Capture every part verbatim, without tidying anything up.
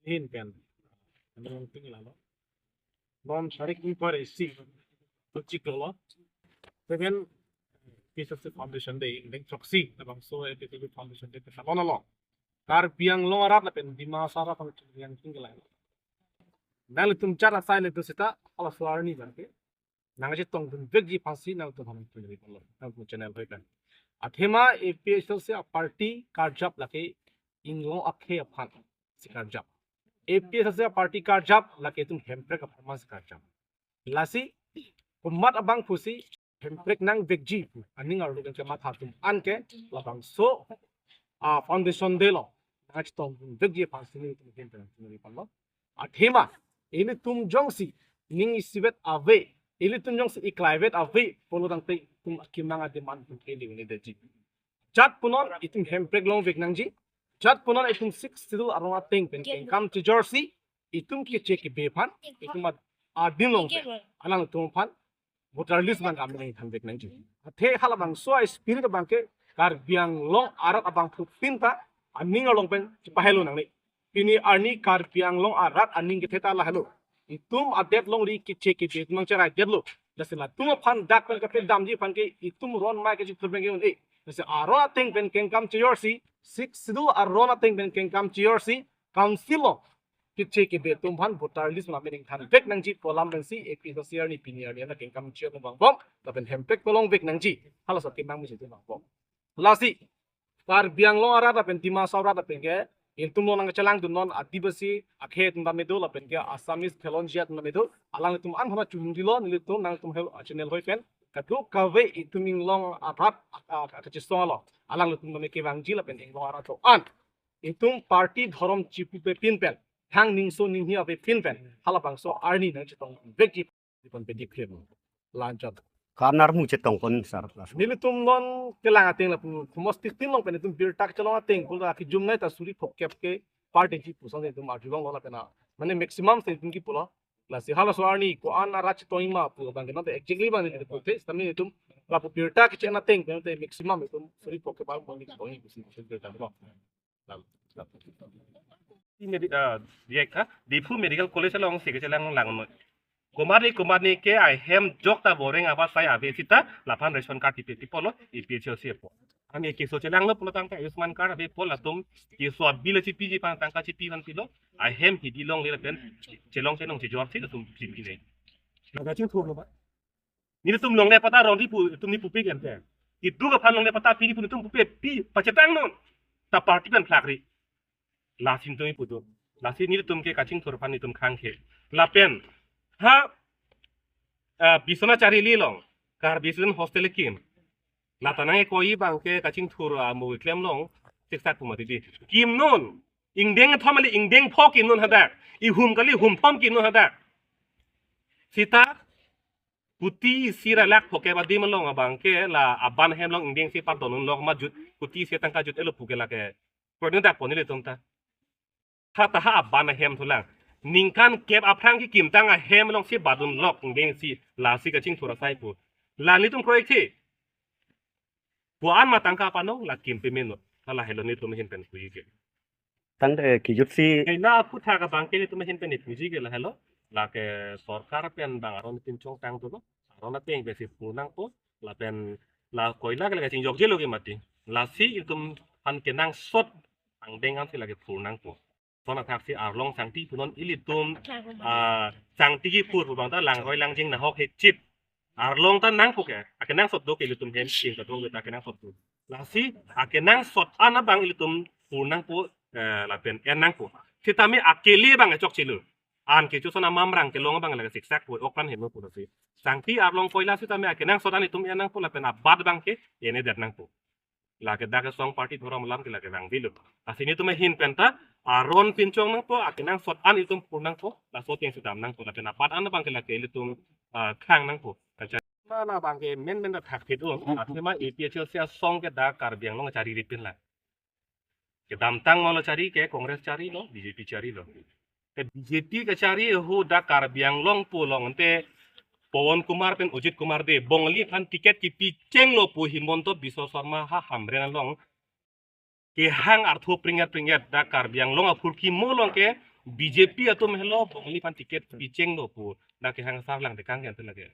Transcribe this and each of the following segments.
Ahin pen. Ano ting lalo. Non tarik empat isi. Tuchik lo. Seven A P H L C Foundation Day, deng choksi, labangso A P H L C Foundation Day, pesa lo na lo. Karbi Anglong arat lapen Dima Hasao arat aphan yang ting lai. Nanglitum chara sai le tu sita, halaso arni abang ke. Nangchetongdun vekji aphansi nangtum aphan ri pon lo, nangtum channel hoi kan. Athema A P H L C a party karjap lake inglong akhei aphan si karjap. A P H L C a party karjap lake itum hemprek aphan si karjap. Lasi, komat abang pusi hemprek nang vekji pu aning arlo ke matha atum an ke labangso a Foundation Day lo. Nangchetongdun vekji aphansi nelitum ahin pen ri pon lo. Athema, ilitum jongsi ning isivet ave, ilitum jongsi iklaivet ave, pulo tangte itum akemang a-demand atum kele un-edetji. Jat punon itum hemprek longvek nangji. Jat punon itum Sixth Schedule aron ateng pen kengkam chejorsi, itum keche kebe aphan, itum ad-, adin longpen, alangtum aphan voter list abang kami nangthanvek nangji. Athe halabangso a-spirit abang ke Karbi Anglong arat abangphu penta aning arlo pen chepahelo nangne. Pini arni Karbi Anglong arat aning kethe ta lahelo. Itum adet longri keche kebe itum nangcheraidetlo. Lasi latum aphan dak pen kapedamji aphan ke itum ron mai kachithur pen ke un-e. Lasi aron ateng pen kengkam chejorsi, Sixth Schedule aron ateng pen kengkam chejorsi, council lo keche kebe atum aphan voter list abang nangthanvek nangji pu alam pensi A P H L C arni pini arni ana kengkam chejor abang bom, lapen hemprek kelongvek nangji. Halaso akemang misi atum abang bom. Lasi, Karbi Anglong arat lapen Dima Hasao arat lapen ke, ilitum lo nangchelangdun non Adivasi akhei atum tame do, lapen ke Assamese phelonji atum tame do, alanglitum an hona chuhingri lo, nelitum nangtum hel, channel hoi pen, kadokave itum inglong arat, a, a, kachesong lo, alanglitum tame kevangji lapen inglong arat to an. Itum party dhorom chipupe pin pen, thang ningso ninghi ave pin pen, halabangso arni nangchetongvekji ri pon pedi krim. Lanchot. Karnar mu chetong pon sar. Nelitum non kelang ateng lapu khomos tik tin long pen itum birta kechelong ateng pulo akijum nai ta suri phokep ke party ji puson itum arjulong lo lapen a. Mane maximum se itum kipulo. Lasi halaso arni ko-an arat chetongji ma pu abang ke non te exactly abang nelitum pute, sitame itum lapu birta kechelong ateng pen te maximum itum suri phokep abang chetongji pusi birta lo. Lam, lam. Di medi-, ah, diek ha, Diphu Medical College alongsi kechelang lang noi. Komatne, komatne ke ahem jok ta boreng aba sai ave sita, laphan ration card tipe tipo lo, A P H L C apo. Ami keso chelang lo pulo tangka Ayushman card ave pu latum, keso a bill chipiji aphan tangka chipi aphan pilo, ahem hidi longle lapen, chelong chelong chejor si latum chipi nai. Laga chingthur lo ba. Nelitum longle patta rong di pu, itum ni pupe kan te. Keduk aphan longle patta pi di pu nelitum pupe pi pachetang non. Ta party pen phlak ri. Lasi nelitum ipu do. Lasi nelitum ke kachingthur aphan nelitum khang ke. Lapen. Ha, ah, Biswanath Chariali along. Karbi student hostel kim. Lata nang-e koi abang ke kachingthur, ah, mo klem long. Siksak pu mati di. Kim non. Ingdeng thom kali ingdeng pho kim non hadak. Ihum kali hum thom kim non hadak. Sita kuti isi ra lakh phokep adim along abang ke la aban ahem along ingdeng si pardon un lok ma jut kuti isi tangka jut-et lo pu ke lake. Kro ni dak pon nelitum ta. Ha ta ha aban ahem thulang. Ningkan kep aphrang kekim tang ahem alongsi badun lok ingdeng si lasi kachingthur asai pu. La nelitum kroi ke. Pu-an ma tangka pano la kim pemeno. Hala helo nelitum ahin pen puji ke. Tangte kijut si. Kaina aphuthak abang ke nelitum ahin pen puji ke lahelo. Lake sorkar pen abang aron pinchong tang dolo. Aron ateng pensi phur nangpo. Lapen la koila ke lake chingjokje lo ke mati. Lasi itum aphan kenangsot angdeng ansi lake phur nangpo. Son athak si arlong sangti punon ilitum, ah, sangti kiphur pu abang ta langroi langjing nahok he chip. Arlong ta nangpo ke, akenangsot do ke ilitum hem king kadong ta kenangsot do. Lasi akenangsot an abang ilitum phur nangpo, eh, lapen en nangpo. Sitame akele abang chokche lo. An kecho son amamrang kelong abang lake siksak pu ok pan heno pu lasi. Sangti arlong koila sitame akenangsot an itum en nangpo lapen abat abang ke en-edet nangpo. Lake dak kesong party dhorom alam ke lake vangvelo. Lasi nelitum ahin pen ta aron pinchong nangpo, akenangsot an itum phur nangpo, laso ateng si dam nangpo, lapen abat an abang ke lake ilitum, ah, khang nangpo. Kacha- na na abang ke men men ta thakthit un, athema A P H L C asong ke dak Karbi Anglong chari ripin la. Kedamtang malo chari ke Congress chari lo, B J P chari lo. Te B J P kachari ahut dak Karbi Anglong pu along te Pawan Kumar pen Ajit Kumar de Bongali aphan ticket kipi chenglo pu Himanta Biswa Sarma ha Hamren along kehang artho pringet pringet dak Karbi Anglong aphurkimo along ke B J P atum helo Bongali aphan ticket picheng lo pu dak ke hangsar lang dekang ke ante lake.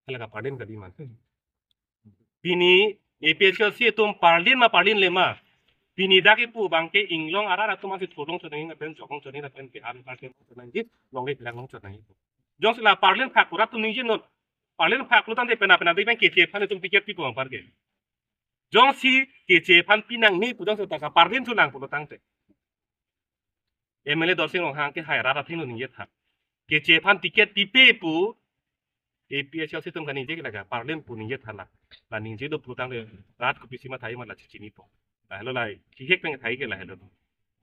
Hala ka pardon kali mante. Pini A P H L C atum pardon ma pardonle ma. Pini dak ipu abang ke inglong arat atum asi thurlong chot nangji lapen jokong chot nangji lapen ke an parke chot nangji longle plang long chot nangji. Jongsi la pardon phak kurat atum ningje non. Pardon phak lo tangte pena pena dei pen keche aphan atum ticket pipo parke. Jongsi keche aphan pinangne pu jongsi ta ka pardon thu nang pulo tangte. M L A Dorsing Ronghang ke hai rat athengno ningje tha. Keche aphan ticket pipe pu A P H L C atum kaningje ke lake pardon pu ningje tha la. La ningje do pulo tangte rat kopisi mathai ma la chichinipo. Lahelo la kihek pen thai ke lahelo.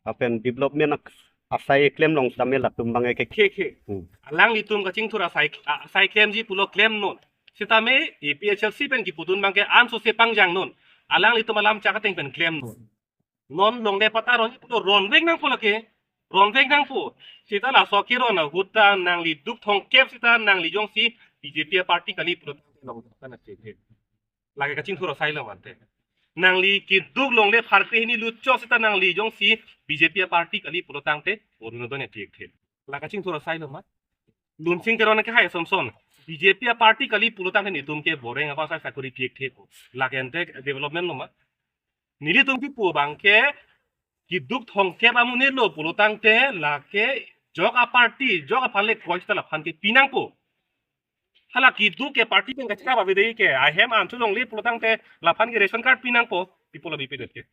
Lapen development ak-, asai klem long sitame latum abang ke. Khe khe. Hmm. Alanglitum kachingthur asai, asai klemji pulo klem non. Sitame A P H L C pen kipudun abang ke ansose pangjang non. Alanglitum alam chak ateng pen klem non. Non longle patta ron pulo ronvek nangpo lake. Ronvek nangpo. Sita laso keron ahut ta nangli duk thomkep sita nangli jongsi B J P party kali pulo tangte long ta na che. Lake kachingthur asai lo mante. Nangli keduk longle pharkre hini lutchok sita nangli jongsi B J P party kali pulo tangte Orunodoi ne tiek the. La kachingthur asai lo ma. Lunsing Teron ke hai Samson. B J P party kali pulo tangte netum ke boreng apa sai sakuri tiek the ko. Lake ante development lo ma. Nelitum kipu abang ke keduk thomkep amonit lo pulo tangte lake jok aparty, jok aphan le kroi sita laphan ke pinangpo. Hala keduk ke party pen kachira ba bede ke ahem an chulong le pulo tangte laphan ke ration card pinangpo, people of B P L A ke.